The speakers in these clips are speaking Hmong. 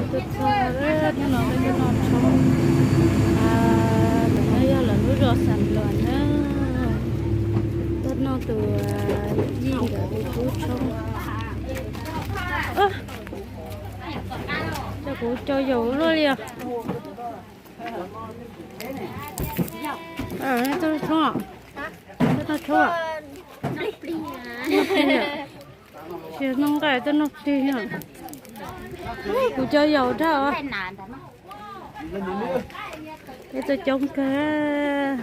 Tuaj txog, tuaj noj, tuaj noj tshoob. Ntawm no yog lawv lub zos Xam Luas na. Tuaj noj tus yij nkawd tus tub tshoob. Cov kuv cov yaus luaj li os. Tuaj tshoob, tuaj noj tshoob. Tsis noj nqaij, tuaj noj plig. Kuv cov yaus dhau. Peb tuaj coob kawg.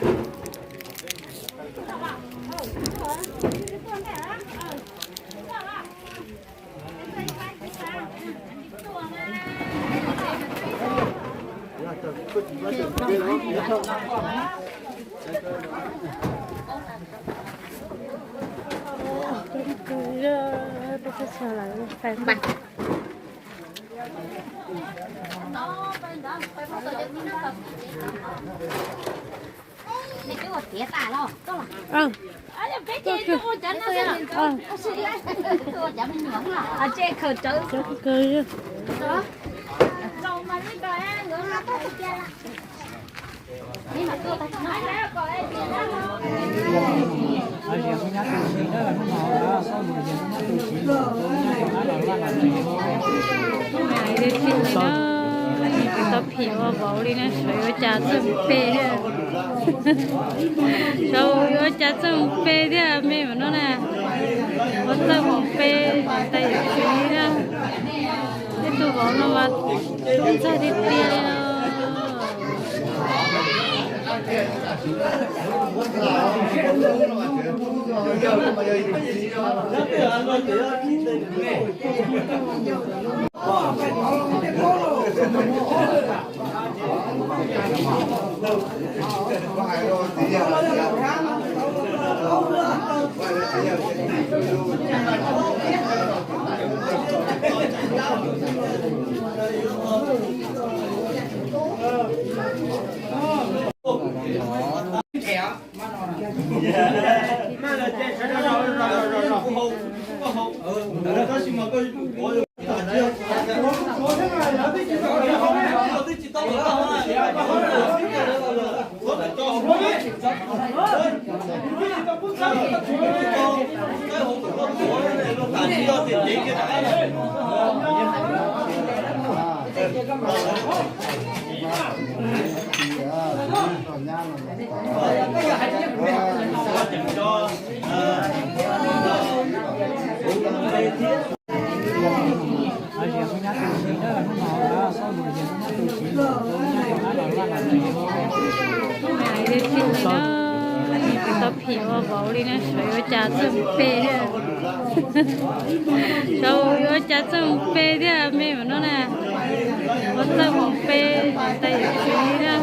Tau phim ua vauv li na, sawv yuav cas txawj mus pe thiab. Sawv yuav cas txawj mus pe thiab, me mas no na. Ua txawj mus pe tais yawm txiv na. Tej tus vauv no mas tub ntxawg tiag tiag li os. Tau phim ua vauv li na, sawv yuav cas txawj mus pe thiab. Sawv yuav cas txawj mus pe thiab, me mas no na. Ua txawj mus pe tais yawm txiv na.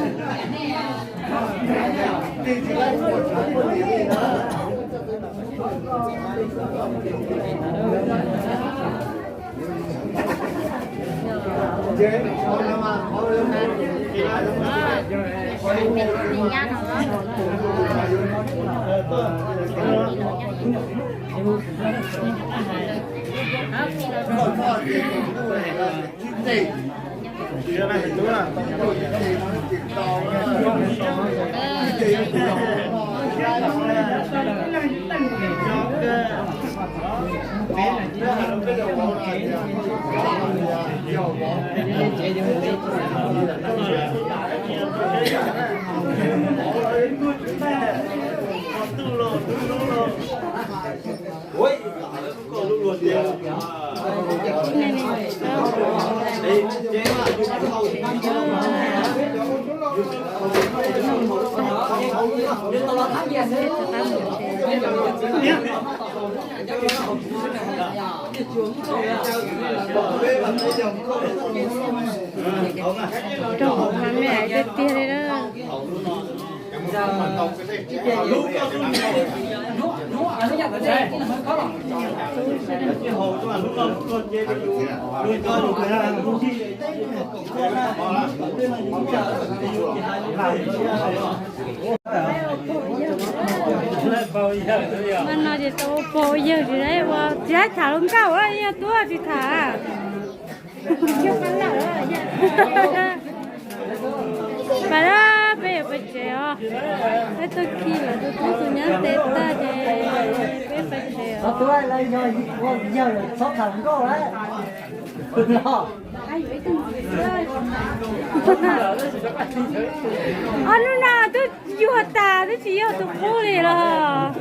Rau hauv mas me ais tiag tiag li na. Mas no ces tau ua pog ua yawg tsis ua tsis tham lus nkauj ua yog tub tsis tham. Pas lawm, peb yuav pais tsev os. Peb tuaj khi lawv tus tub tus nyab tes tag ces peb pais tsev os. Ob hnub no twb yuag tas twb tsis yog tus qub li los.